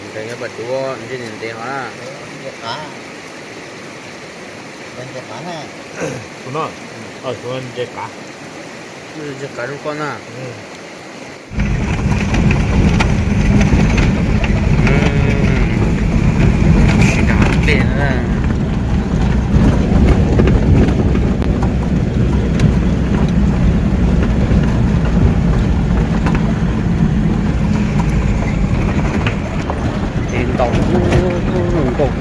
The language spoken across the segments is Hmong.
Ntawd yog pas duab ntsej ntev ntev hov na. Tus no, tus no ntses qav. Ntses qav zoo koj na. Tsis nrog pliag na. Ces ntaus nkauj.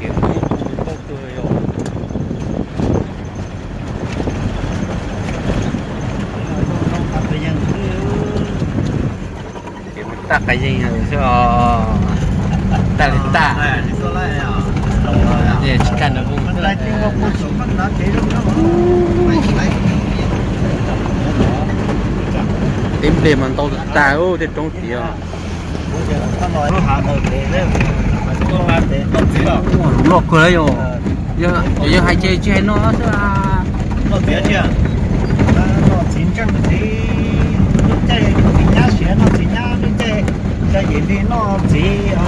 Kev nkauj kawg yog. Ces mus taj qas yeeg xwb os. Taj li taj. Tsis kaj ntawd. Tib npliag mas ntau tag tej roob tid os. Loj kawg yog. Yog hais ces tsis hais no xwb. Noj txiv ntseej txiv, lub caij txiv nyab siav noj txiv nyab, lub caij cov yim li noj txiv,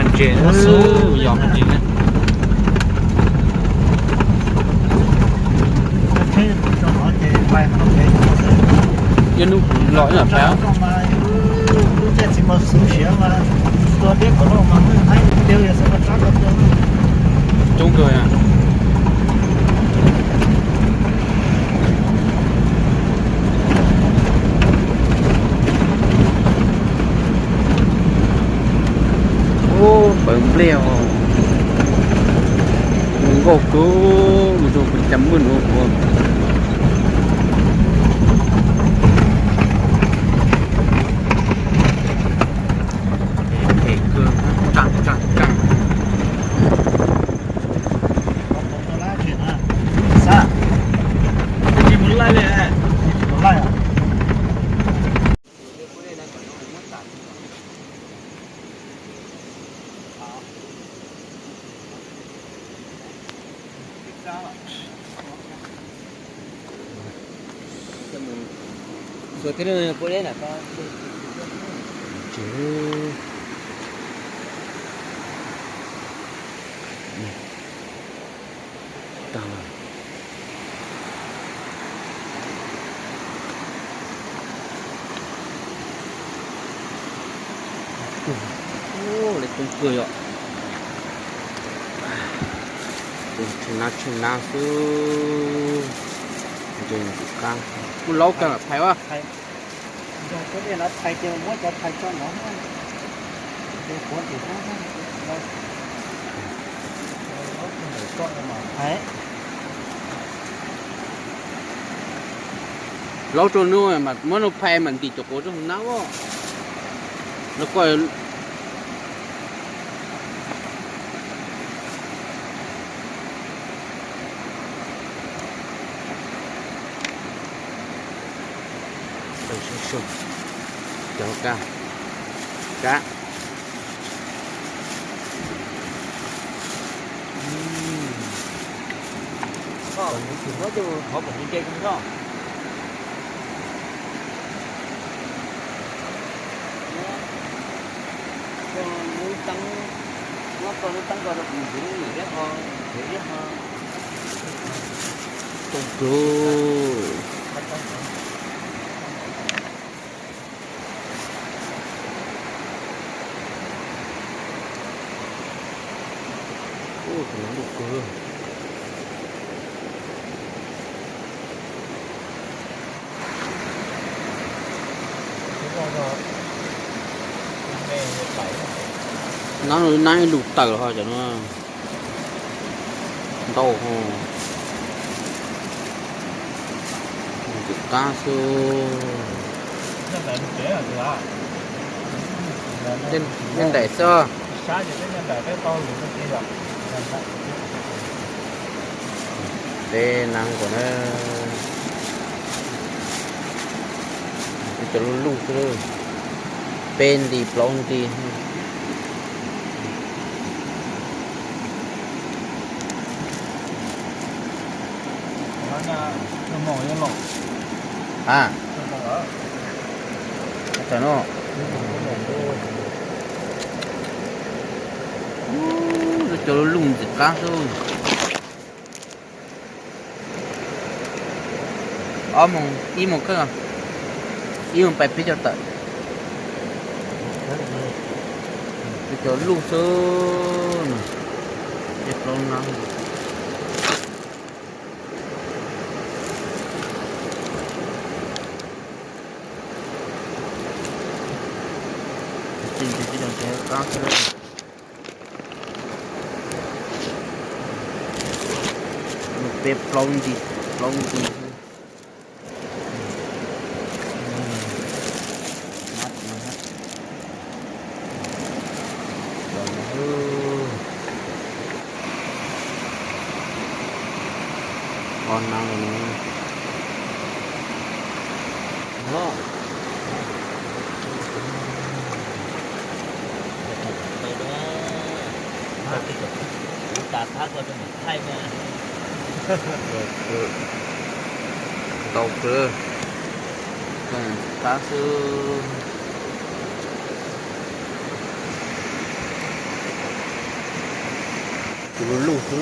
ntses xwb yog ntses. Yog hnub los ib yam pais. Coob kawg. Ub, pawv nplej os. Nkauj kawg, mus rau pes cas muaj nuav ua. Phem kawg, tsaaj tsaaj tsaaj. Lawv coob kawg yom. Tsheej nab tsheej nab xwb. Ntses ntxim qab. Muaj laub kawg phais ua. Laub rau nub mas muab nub phais mas ntim cov quav rau hauv nab os. Los koj Cov kab, kab. Tau kawg. Ub, tus no loj kawg. No nab ib lub tawm ho cov no ntau ho. Ntxim qab xwb. Tej ntaim xwb. Peb nab nkaus na. Cov luj luj xwb, peb nti plaub nti. A, tam no, lub cov lub luj ntxim qab xwb. Ob moos, ib moos kawg, ib moos pais peb caug tawm. Lub cov luj xwb, peb plaub nab. Peb caug tawm qab xwb. Peb plaub nti, plaub nti. Ob nab no. Ntau kawg, ntau kawg, qab xwb. Tus luj luj xwb.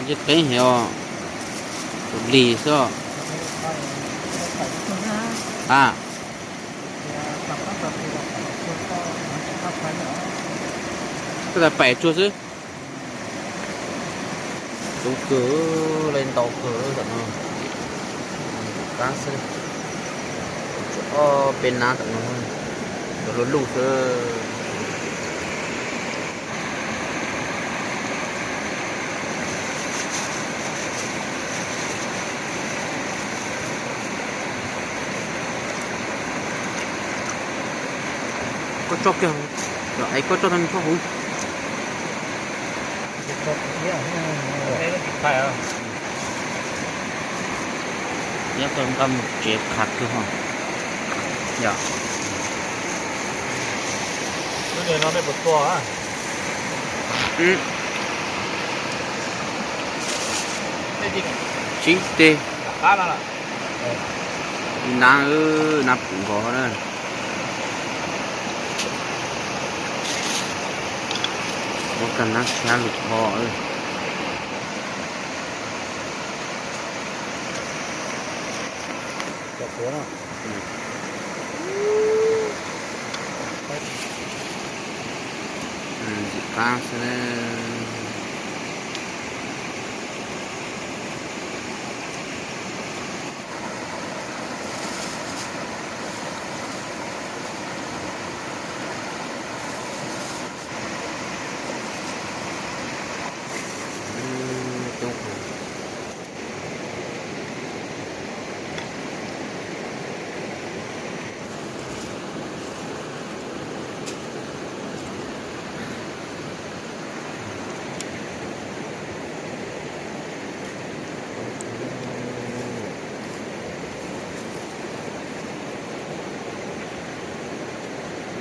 Ntsej qeeb heev os, tus lig xwb. A, koj tas pais tsuag xwb. Coob kawg, lawv ntau kawg tam no. Qab xwb, tshuav ob peb nab tam no, cov luj luj xwb. Koj tso kiag, es koj tso tau nws txhob huv. Nyob tau nqa mus tsev qhav kawg ho. Yog. Tsib teg. Nab, nab pum nkaus na. Muab kag nab sab lug ho. Ntxim qab xwb na.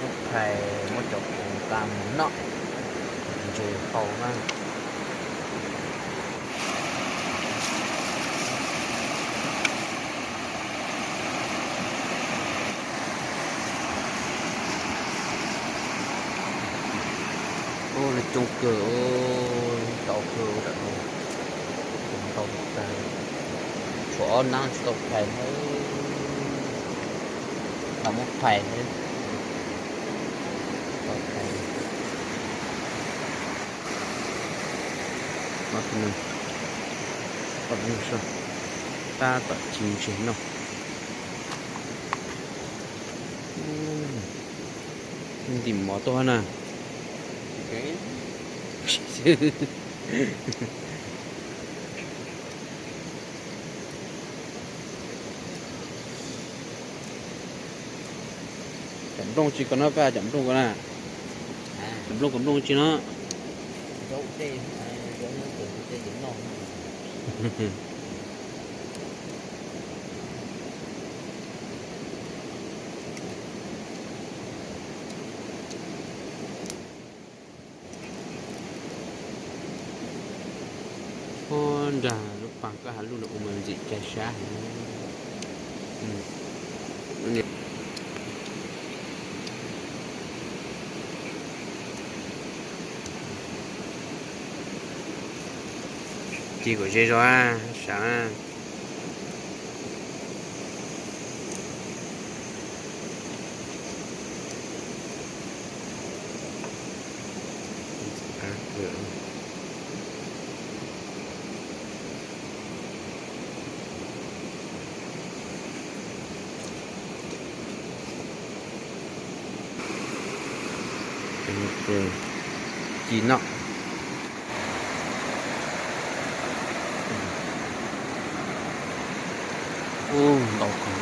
Muab phais, muab cov qus nqa mus noj ntses hau na. Ua li coob kawg, ntau kawg tam no, ntau tag, tshuav ob nab tsis tau phais na, lam muab phais xwb. Tab tom ci ntses noj. Ntim mov tuaj na. Tam Nplooj tsis ko no, peb cov nplooj ko na. Cov nplooj ko nplooj tsis no. Ua nrag lub pas koj has lub no ua mas ntxim cai sab heev. Ci kom ze zog sab. Ci no. Ub, ntau kawg.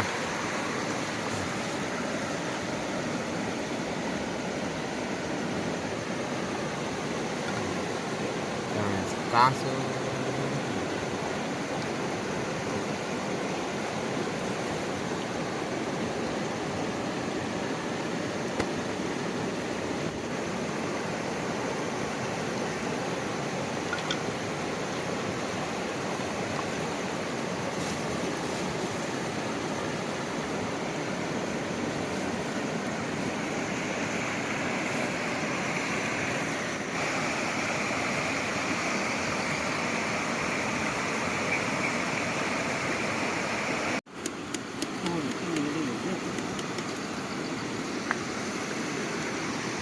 Kab xwb.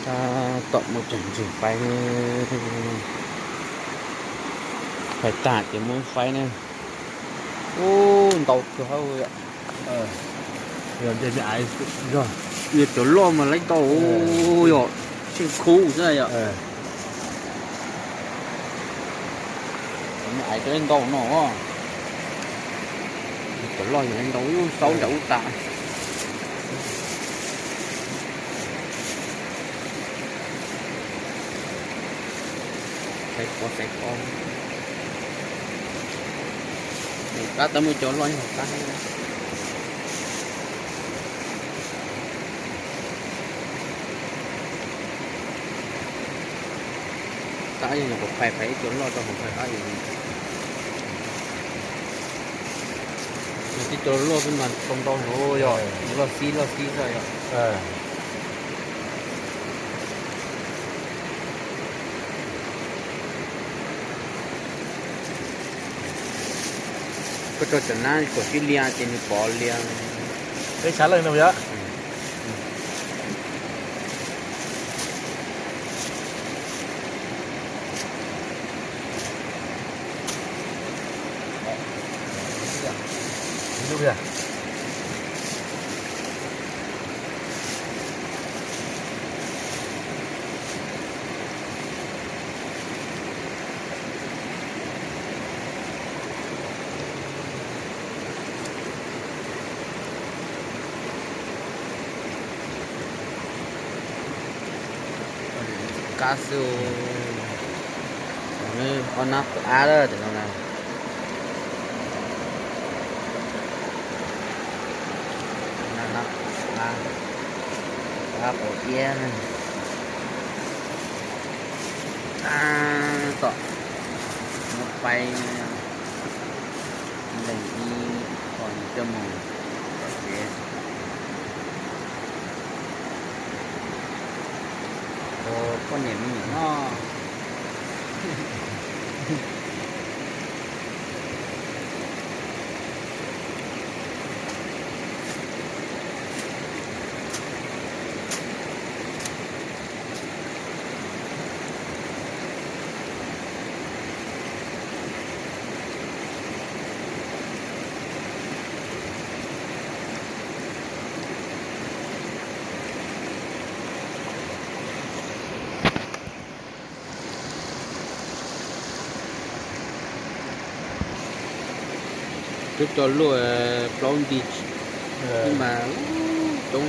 Tab tom muaj cov ntswg faib, faib tag ces muab faib na. Ub, ntau kawg hauj yom. Yog cov loj mas lawv ntau yom, tsheej khub xwb yom. Ais cov loj ntau no, cov loj yog lawv ntau, xauj nram ub tas. Xaiv qhov xaiv qhov, qab tab muaj cov loj nyuag qab. Qab yog nyuam qhuav phais phais ib co loj rau hauv phais qab yom. Yog tib co loj xwb mas tau ntau heev yom, loj xib loj xib xwb yom. Koj tso cov nab kom sib lia ces nws pov lia. Peb sab leej no yom. Kab xwb, ob nab qhov ab lawm no na. Nab qhov ab, qhov ab qhov iab na. Tab tom muab faib leej ib qho coj mus tom tsev. Ua poj niam me nyuam noj. Twb cog luaj plaub nti, mas coob.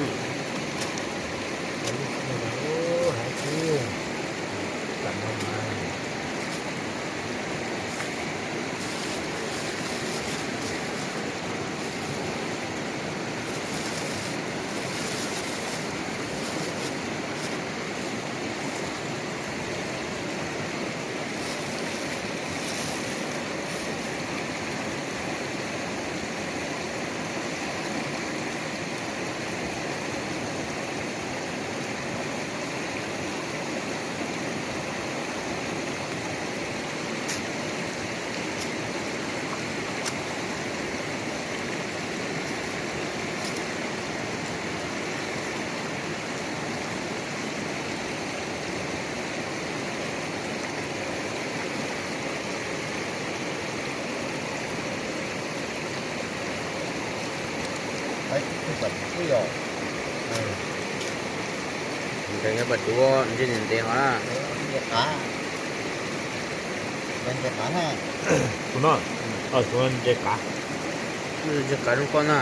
Ntawd yog pas tuav ntsej ntev ntev hov na. Ntsej qav, ntsej qav na. Tus no, tus no ntsej qav. Ntsej qav zoo koj na.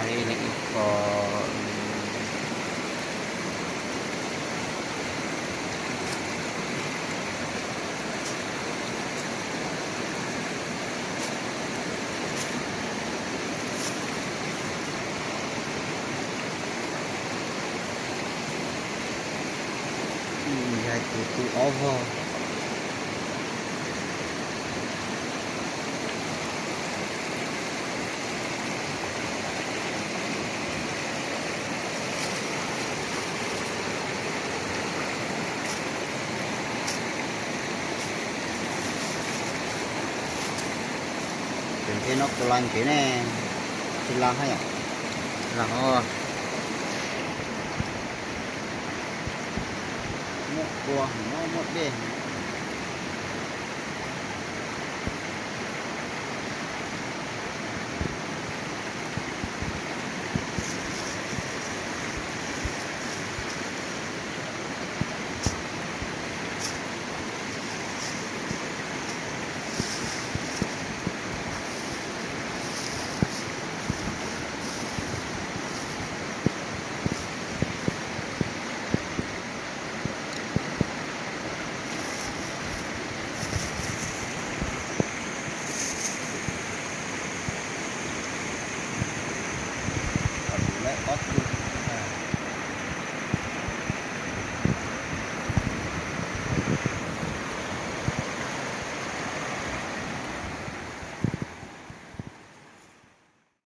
Peb ib ko yog tus tu ob vog. Ces ntshe no kuv la nkev ne, tsis la haj yom. La hov. Muaj kua heev, muaj dej heev. Lawv ob tug